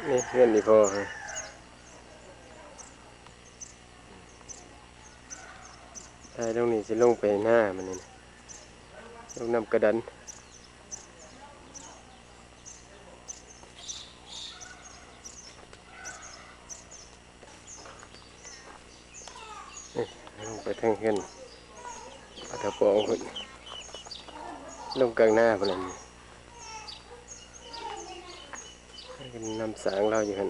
ນີ້ເຮືອນອີ່ພໍ່ ຖ່າຍລົງນີ້ ຊິລົງໄປນາມື້ນີ້ນະ ລົງນຳກະດັນ. ນີ້ ລົງໄປທາງເຮືອນປາທະປອງພຸ້ນ ລົງກາງນາພຸ້ນລະນີ້ ນຳສາງລາວຢູ່ຫັ້ນ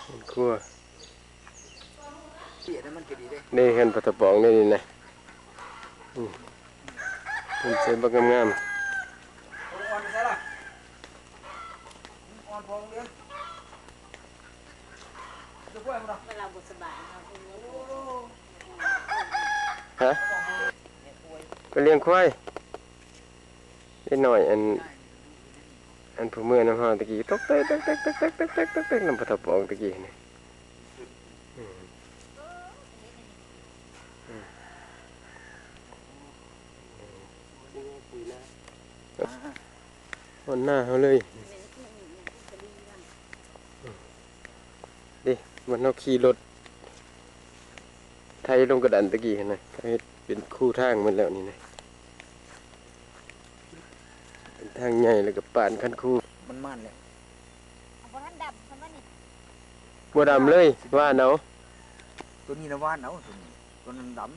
ເຮືອນຄົວ. ເດ້ ເຮືອນປາທະປອງເດ້ນີ້ນະ ອືມ ເພິ່ນໃສ່ບັກງາມໆ ຮະ ໄປລ້ຽງຄວາຍ. ເດັກນ້ອຍອັນ ອັນຜູ້ເມືອນຳເຮົາຕະກີ້ ຕົກແຕກ ຕົກແຕກ ຕົກແຕກ ຕົກແຕກ ຕົກແຕກ ນຳປາທະປອງຕະກີ້ນີ້ ອືມ ອືມ ຮອດໜ້າເຮົາເລີຍ. ເດ້ ມັນເຮົາຂີ່ລົດໄຖລົງກະດານຕະກີ້ຫັ້ນນະ ເຂົາເຮັດເປັນຄູທາງໝົດແລ້ວນີ້ນະ ເປັນທາງໃຫຍ່ ແລ້ວກໍປານຄັນຄູ ມັນໝານແລ້ວ ບໍ່ທັນດຳເພິ່ນວ່ານີ້ ບໍ່ດຳເລີຍ ຫວ່ານເອົາ ຕົວນີ້ນະຫວ່ານເອົາ ຕົວນີ້ ຕົວນັ້ນດຳ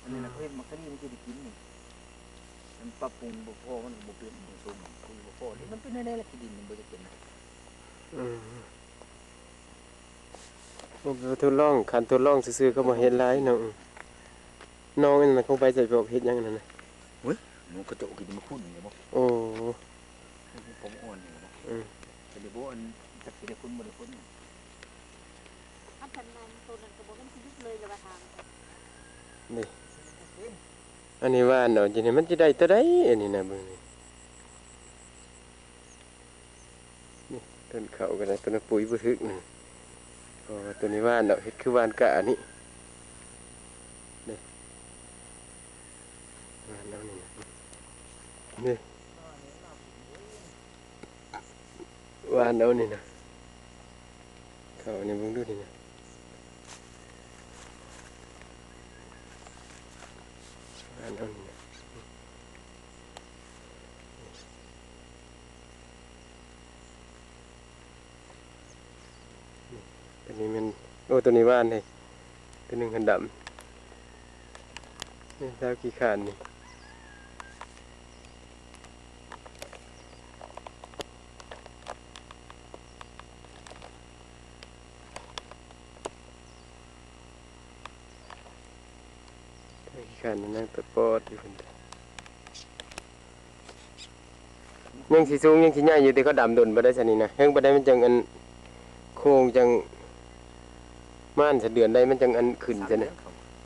ອັນນີ້ນະ ເຂົາເຮັດໝາກສາລີມັນຊິໄດ້ກິນນີ້ ມັນປັບປຸງບໍ່ພໍ ມັນກໍບໍ່ເປັນ ມັນສົມ ມັນບໍ່ພໍ ມັນເປັນແນວໃດລະ ທີ່ດິນມັນບໍ່ຈະເປັນ ອືມ ບໍ່ໄປທົດລອງ ຄັນທົດລອງຊື່ໆ ເຂົາບໍ່ເຮັດຫຼາຍເນາະ ນ້ອງອັນນັ້ນຂອງໃຜໃສ່ພວກເຮັດຫຍັງອັນນັ້ນນະ ໂອ້ຍ ມັນກະເຈາະກິນມາຂຸດນີ້ບໍ່ ໂອ້ ມັນຄວາມອ່ອນນີ້ບໍ່ ອືມ ຈະໄດ້ບໍ່ ອັນ ຈັກຊິໄດ້ຂຸດບໍ່ໄດ້ຂຸດ ອັນນັ້ນ ໂຕນັ້ນກໍບໍ່ແມ່ນຊິຢຸດເລີຍລະວ່າທາງ ນີ້ ອັນນີ້ຫວ່ານເອົາ ຈັ່ງໃດມັນຊິໄດ້ເທົ່າໃດ ອັນນີ້ນະ ເບິ່ງນີ້ ນີ້ ຕົ້ນເຂົ້າກໍໄດ້ ຕົ້ນປຸ໋ຍບໍ່ຖືກນີ້ ເພາະວ່າໂຕນີ້ຫວ່ານເອົາ ເຮັດຄືຫວ່ານກະອັນນີ້ ນີ້ ຫວ່ານເອົານີ້ນະ ນີ້. ຫວ່ານເອົານີ້ນະ ເຂົ້ານີ້ເບິ່ງດູນີ້ນະ ຫວ່ານເອົານີ້ນະ ໂຕນີ້ແມ່ນ ໂອ້ ໂຕນີ້ຫວ່ານເດ້ ໂຕໜຶ່ງຫັ້ນດຳ ນີ້ ລາວຂີ້ຄ້ານນີ້ ຂີ້ຄ້ານນັ່ງຕາປອດຢູ່ພຸ້ນ. ຍັງຊິສູງ ຍັງຊິໃຫຍ່ຢູ່ ແຕ່ເຂົາດຳດົນບໍ່ໄດ້ຊະນີ້ນະ ເຫິງປານໃດມັນຈັ່ງອັນ ໂຄງຈັ່ງມານຊະ ເດືອນໃດມັນຈັ່ງອັນຂຶ້ນຊະນະ.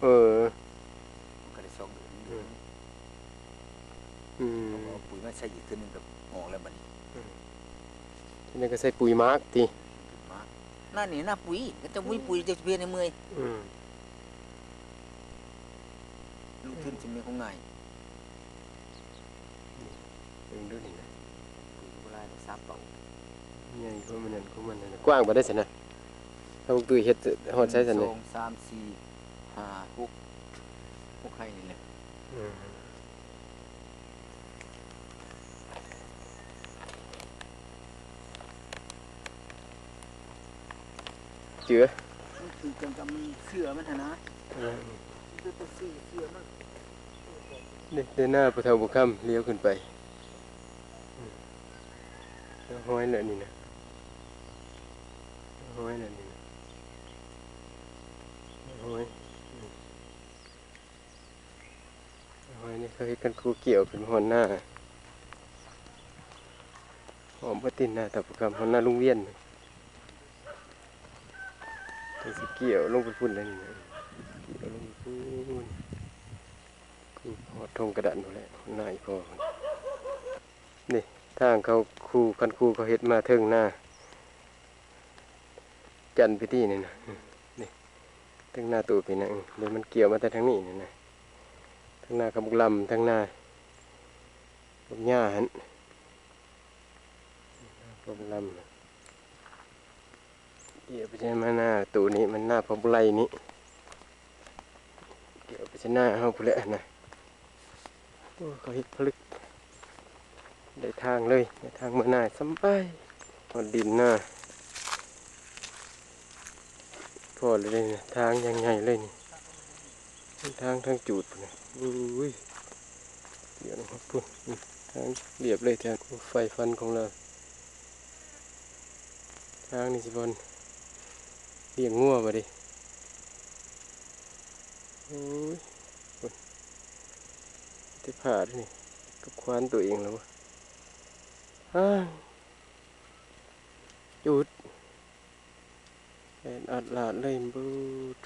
ເອີ ມັນກໍໄດ້ສອງເດືອນ ອືມ ອືມ ເອົາປຸ໋ຍມາໃສ່ອີກເທື່ອໜຶ່ງກໍອອກແລ້ວບັດນີ້ ອືມ ທີນີ້ກໍໃສ່ປຸ໋ຍໝາກຕິ ໝາກ ນັ້ນນີ້ນະປຸ໋ຍ ເຂົາເຈົ້າບໍ່ມີປຸ໋ຍ ເຈົ້າຊິເຮັດໃຫ້ເມື່ອຍ ອືມ ລົງທຶນຊິມີຂອງງ່າຍ ເບິ່ງດູນີ້ນະ ປຸ໋ຍກໍບໍ່ຫຼາຍດອກ ສາມເປົາ ໃຫຍ່ກວ່າມັນນັ້ນ ຂອງມັນນັ້ນ ກວ້າງປານໃດຊັ້ນນະ ຖ້າບໍ່ຕຸ້ຍເຮັດຮອດໃສຊັ້ນນະ ໜຶ່ງ ສອງ ສາມ ສີ່ ຫ້າ ຫົກ ຫົກໄຮ່ນີ້ແຫຼະ ອືມ. ເຈື່ອ ມັນຖືກກັນກັບເສື້ອມັນຫັ້ນນະ ເອີ ມັນເປັນຕົວເສື້ອ ເສື້ອມັນ ນີ້ ໄດ້ໜ້າຜູ້ເຖົ້າບຸນຄຳ ລ້ຽວຂຶ້ນໄປ ອືມ ຮອຍແຫຼະນີ້ນະ ຮອຍແຫຼະນີ້ນະ ຮອຍ ອືມ. ໂອ້ຍ ນີ້ເຂົາເຮັດຄັນຄູກ່ຽວຂຶ້ນຮອດໜ້າ ອ້ອມເບິດຕິນໜ້າຕາປະກຳ ຮອດໜ້າລຸງວຽນ ເພິ່ນຊິກ່ຽວລົງໄປພຸ້ນແລ້ວນີ້ນະ ກ່ຽວລົງໄປພຸ້ນ ກູຮອດທົ່ງກະດານພຸ້ນແຫຼະ ຮອດໜ້າອີ່ພໍ່ພຸ້ນ. ນີ້ທາງເຂົາຄູ ຄັນຄູເຂົາເຮັດມາເທິງໜ້າ ຈັນພິທີນີ້ນະ ນີ້ ເທິງໜ້າຕູ້ພີ້ນະ ເອີ ແລ້ວມັນກ່ຽວມາແຕ່ທາງນີ້ນີ້ນະ ທາງໜ້າເຂົາບັກລຳ ທາງໜ້າບັກຫຍ້າຫັ້ນ ບັກລຳ. ດຽວໄປໃສ່ມາໜ້າໂຕນີ້ ມັນໜ້າພວກໄລ່ນີ້ ດຽວໄປໃສ່ໜ້າເຮົາພຸ້ນແຫຼະນະ. ໂອ້ ເຂົາເຮັດຜະລຶກ ໄດ້ທາງເລີຍ ໄດ້ທາງເມືອນາ ສຳບາຍ ຮອດດິນນາ. ພໍ້ເລີຍນະ ທາງຢ່າງໃຫຍ່ເລີຍນີ້ ທາງທາງຈູດພຸ້ນນະ. ໂອ້ຍ ດຽວນະພຸ້ນ ທາງລຽບເລີຍ ທາງ ໂອ້ ໄຟຝັນຂອງລາວ. ທາງນີ້ຊິບ່ອນລ້ຽງງົວບໍ່ເດ. ໂອ້ຍ ໂອ້ຍ ແຕ່ຜ້າເດນີ້ ກັບຄວານຕົວເອງແລ້ວບໍ່. ອ້າ ຈູດ ແລ່ນອາດລາດເລີຍ ບູດ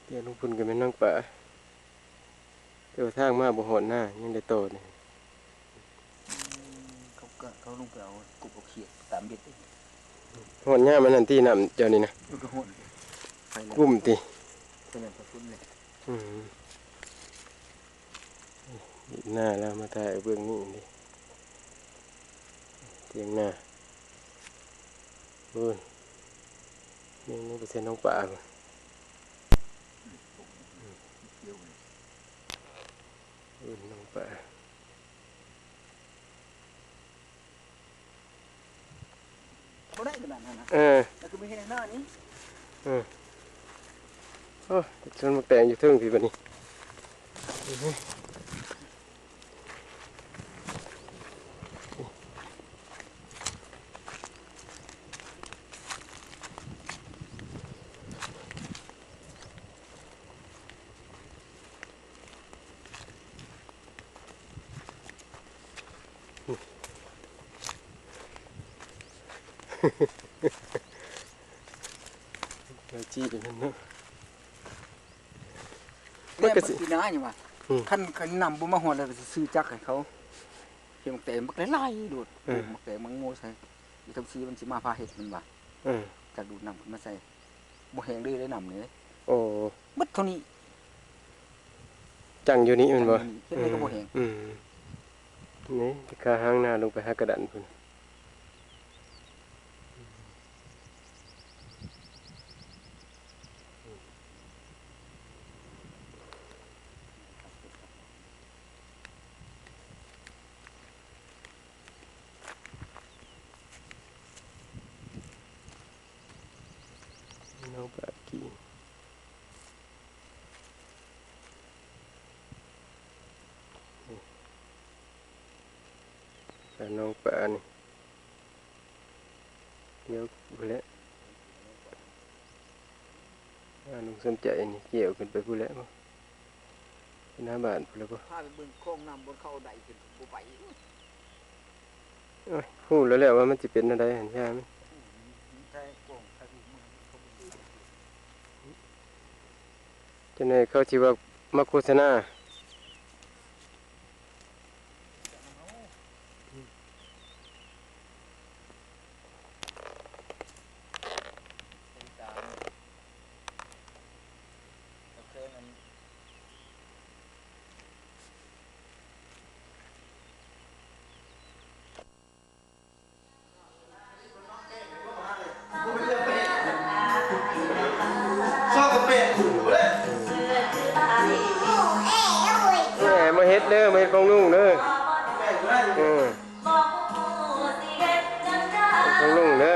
ດຽວລົງພຸ້ນກໍແມ່ນນ້ອງປາ ແຕ່ວ່າທາງມາບໍ່ຮອດນາ ຍັງໄດ້ຕໍ່ນີ້. ອືມ ເຂົາກໍ ເຂົາລົງໄປເອົາກົບເອົາຂຽດຕາມເບັດ. ຮອດຍາມອັນນັ້ນຕິ ນ້ຳເຈົ້ານີ້ນະ? ມັນກໍຮອດ ໄປແລ້ວ ກຸ້ມຕິ ໄປແລ້ວ ໄປພຸ້ນເລີຍ. ອືມ ນີ້ໜ້າລາວມາຖ່າຍເບິ່ງນີ້ເດ ທຽງນາ. ໂອ້ຍ ນີ້ ນີ້ໄປໃສ່ນ້ອງປາພຸ້ນ ເອີ ນ້ອງປາ. ບໍ່ໄດ້ຂະໜາດນັ້ນນະ ເອີ ແລ້ວຄືມີແຮ່ໜ້ານີ້ ເອີ. ໂອ້ ສວນໝາກແຕງຢູ່ເທິງພີ້ບັດນີ້. ເອົາຈີ້ມັນເນາະ ມັນກໍຊິ ແມ່ນ ມັນປີໜ້ານີ້ວ່າ ອືມ ຄັນ ຄັນນ້ຳບໍ່ມາຮອດແລ້ວ ກໍຊິຊື້ຈັກໃຫ້ເຂົາ ເຮັດໝາກແຕງບັກຫຼາຍໆໂລດ ເອີ ປູກໝາກແຕງໝາກໂມໃສ່ ອີກທັງຊີມັນຊິມາພາເຮັດ ມັນວ່າ ເອີ ຈັກດູດນ້ຳຂຶ້ນມາໃສ່. ບໍ່ແຫ້ງເລີຍ ໄດ້ນ້ຳນີ້ເດ້. ໂອ້ ໝົດເທົ່ານີ້ ຈັ່ງຢູ່ນີ້ແມ່ນບໍ່? ຈັ່ງຢູ່ນີ້ ເຮັດໃດກໍບໍ່ແຫ້ງ. ອືມ ນີ້ ແຕ່ຄາຫາງນາລົງໄປຫາກະດານພຸ້ນ. ນ້ອງປາກີ້ ນີ້ ປາ ນ້ອງປານີ້ ດຽວພຸ້ນແຫຼະ ອາ ລຸງສົມໃຈນີ້ ກ່ຽວຂຶ້ນໄປພຸ້ນແຫຼະ ໜ້າບ້ານພຸ້ນແຫຼະບໍ່? ພາໄປເບິ່ງຄອງນ້ຳ ບ່ອນເຂົາເອົາໄດຂຶ້ນ ບໍ່ໄປ. ໂອ້ຍ ຮູ້ແລ້ວແຫຼະວ່າມັນຊິເປັນແນວໃດຫັ້ນ ຢ່າມັນ ຈັ່ງໃດເຂົາຊິວ່າມາໂຄສະນາ. ແມ່ ມາເຮັດເດີ ມາເຮັດຂອງລຸງເດີ. ເອີ ຂອງລຸງເດີ.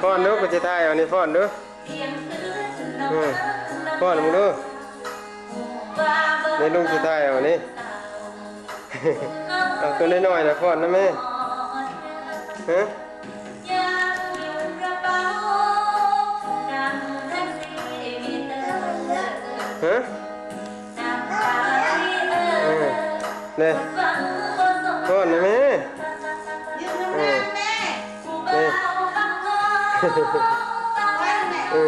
ຟ້ອນດູ ກູຊິຖ່າຍເອົານີ້ ຟ້ອນດູ. ເອີ ຟ້ອນເບິ່ງດູ. ນີ້ລຸງຊິຖ່າຍເອົານີ້. ເອົາໂຕນ້ອຍໆນະ ຟ້ອນນະແມ່. ຮະ? ຮະ? ເອີ ນີ້ ຟ້ອນນະແມ່. ເອີ ນີ້ ເອີ.